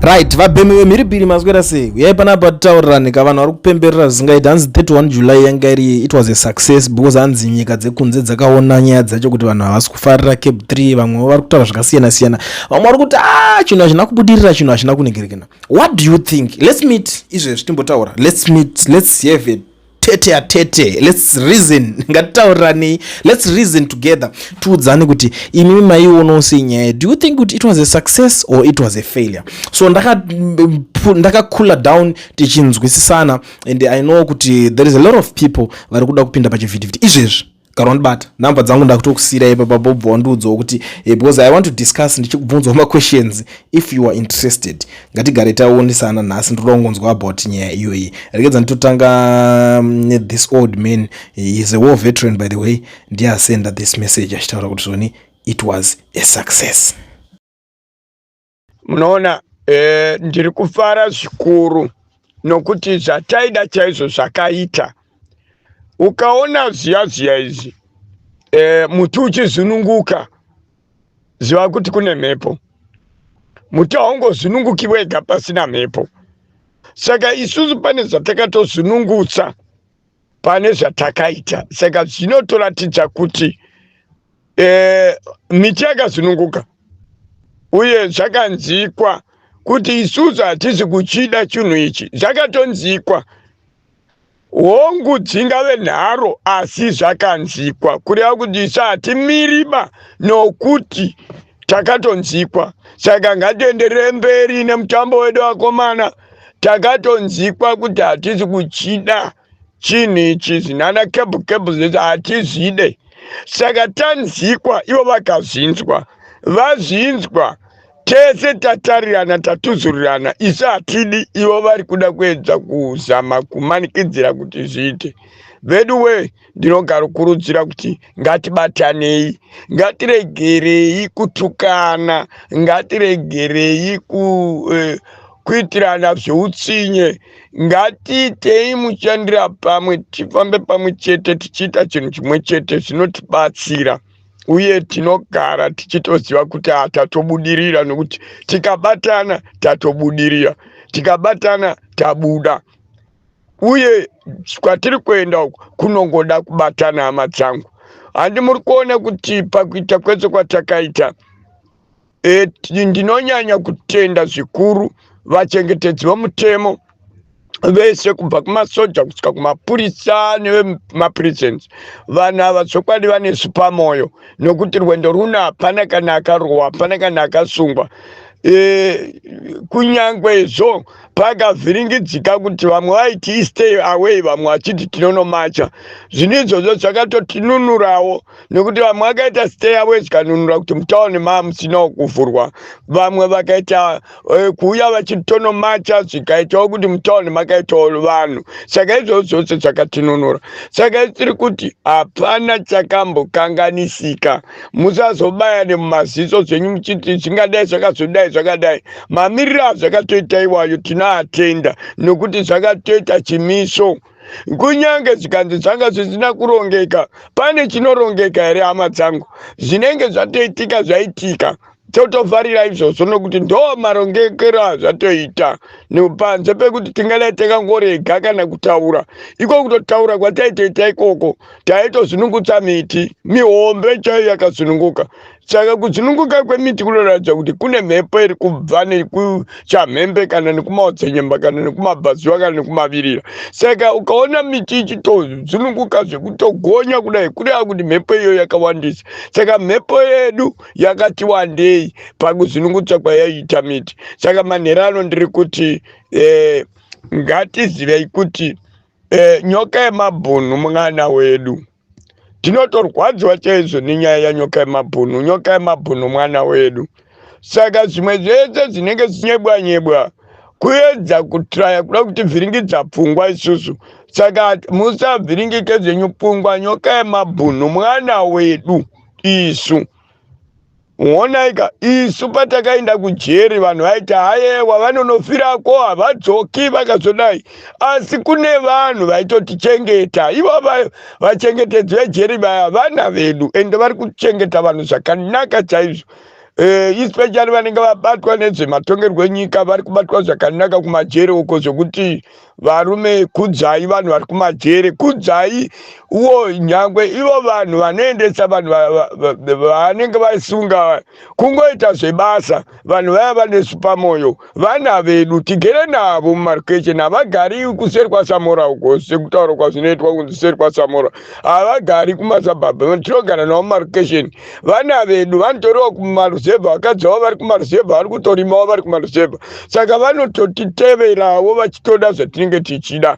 Right, vabhemi vemhiripiri, maswera sei? Uyai panapa titaurirane ka. Vanhu vari kupemberera zvisingaiti. Hanzi 31 July yanga iri, it was a success because hanzi nyika dzekunze dzakaona nyaya dzacho kuti vanhu havasi kufarira CAB 3. Vamwewo vari kutaura zvakasiyana siyana. Vamwe vari kuti a chinhu hachina kubudirira, chinhu hachina kunegerekena. What do you think? Let's meet izvezvi timbotaura. Let's meet, let's have a tete a tete, let's reason. Ngatitauriranei, let's reason together, tiudzane kuti imimi maionawo sei nyaya. Do you think kuti it was a success or it was a failure? So ndakakula down tichinzwisisana, and I know kuti there is a lot of people vari kuda kupinda pachivhitivhiti izvezvi. Gara wandibata, namba dzangu ndakutokusiyira ipa pabobva wandiudzawo kuti because I want to discuss ndichikubvunzawo maquestions. If you are interested, ngatigare taonesana nhasi. Ndoda kungonzwa about nyaya iyoyi. Regedza nditotanga nethis old man. He is a war veteran, by the way. Ndiye asenda this message achitaura kuti zvoni it was a success. Munoona, ndiri kufara zvikuru nokuti zvataida chaizvo zvakaita. Ukaona zviya zviya izvi, muti uchizununguka, ziva kuti kune mhepo. Muti haungozununguki wega pasina mhepo. Saka isusu pane zvatakatozunungutsa, pane zvatakaita. Saka zvinotoratidza kuti miti yakazununguka uye zvakanzikwa kuti isusu hatisi kuchida chinhu ichi. Zvakatonzikwa. Hongu, dzingave nharo, asi zvakanzikwa, kureva kuti isu hatimiriba nokuti takatonzikwa. Saka ngatienderere mberi nemutambo wedu, vakomana. Takatonzikwa kuti hatisi kuchida chinhu ichi. Zinana CAB, CAB zvese hatizvide. Saka tanzikwa, ivo vakazvinzwa, vazvinzwa. Tese tatarirana, tatuzurirana. Isu hatidi, ivo vari kuda kuedza kuzama kumanikidzira kuti zviite. Vedu we, ndinogarokurudzira kuti ngatibatanei, ngatiregerei kutukana, ngatiregerei kuitirana zveutsinye. Ngatiitei mushandira pamwe, tifambe pamwe chete tichiita chinhu chimwe chete. Zvinotibatsira uye tinogara tichitoziva kuti hatatobudirira, nokuti tikabatana tatobudirira, tikabatana tabuda. Uye kwatiri kuenda uku kunongoda kubatana, hama dzangu. Handi muri kuona kuti pakuita kwese kwatakaita, ndinonyanya kutenda zvikuru vachengetedzi vomutemo vese, kubva kumasoja kusvika kumapurisa nevemaprisons. Vanhu ava zvokwadi vanesu pamwoyo, nokuti rwendo runo hapana kana akarohwa, hapana kana akasungwa. Kunyangwezvo pakavhiringidzika kuti vamwe vaiti stay away, vamwe vachiti tinonomacha, zvinhu izvozvo zvakatotinunurawo, nekuti vamwe vakaita stay away zvikanunura kuti mutauni maa musinawo kuvhurwa. Vamwe vakaita kuuya vachitonomacha, zvikaitawo kuti mutauni makaitawo vanhu. Saka izvozvo zvose zvakatinunura. Saka tiri kuti hapana chakambokanganisika. Musazobaya nemumaziso zvenyu muchiti zvingadai zvakazodai, zvakadai. Mamiriro azvakatoita iwayo tinoatenda, nokuti zvakatoita chimiso. Kunyange zvikanzi zvanga zvisina kurongeka, pane chinorongeka here, hama dzangu? Zvinenge zvatoitika zvaitika, totofarira izvozvo, nokuti ndo marongekero azvatoita. Panze pekuti tingadai takangorega kana kutaura, iko kutotaura kwataitoita ikoko taitozunungutsa miti mihombe chaiyo yakazununguka. Saka kuzununguka kwemiti kunoratidza kuti kune mhepo iri kubva nekuchamhembe kana nekumaodzenyemba kana nekumabvazuva kana nekumavirira. Saka ukaona miti ichitozununguka zvekutogonya kudai, kureva kuti mhepo iyoyo yakawandisa. Saka mhepo yedu yakati wandei pakuzunungutsa kwayaiita miti. Saka manhero ano ndiri kuti ngatizivei kuti Nyoka Yemabhunu mwana wedu. Tinotorwadziwa chaizvo nenyaya yaNyoka Yemabhunu. Nyoka Yemabhunu mwana wedu. Saka zvimwe zvese zvinenge zvinyebwa nyebwa kuedza kutraya kuda kutivhiringidza pfungwa isusu. Saka musavhiringike zvenyu pfungwa. Nyoka Yemabhunu mwana wedu isu. Onaika, isu patakaenda kujeri vanhu vaiti hayewa, vanonofirako, havadzoki, vakazodai. Asi kune vanhu vaitotichengeta. Ivo vachengetedzi vejeri vaya vana vedu, ende vari kuchengeta vanhu zvakanaka chaizvo. Especially vanenge vabatwa nezvematongerwo enyika, vari kubatwa zvakanaka kumajere uko, zvokuti varume, kudzai vanhu vari kumajere, kudzai uwo. Nyangwe ivo vanhu vanoendesa vanhu vanenge vasunga kungoita zvebasa, vanhu vaya vanesu pamwoyo, vana vedu tigere navo mumarokesheni. Havagari kuseri kwaSamora uko, sekutaura kwazvinoitwa kunzi seri kwaSamora. Havagari kumasabhabha, tinogara navo mumarokesheni. Vana vedu vanotoriwa kumaruzevha, vakadzi vavo vari kumaruzevha, vari kutorimawo vari kumaruzevha, saka vanototiteverawo vachitoda zvatinenge tichida.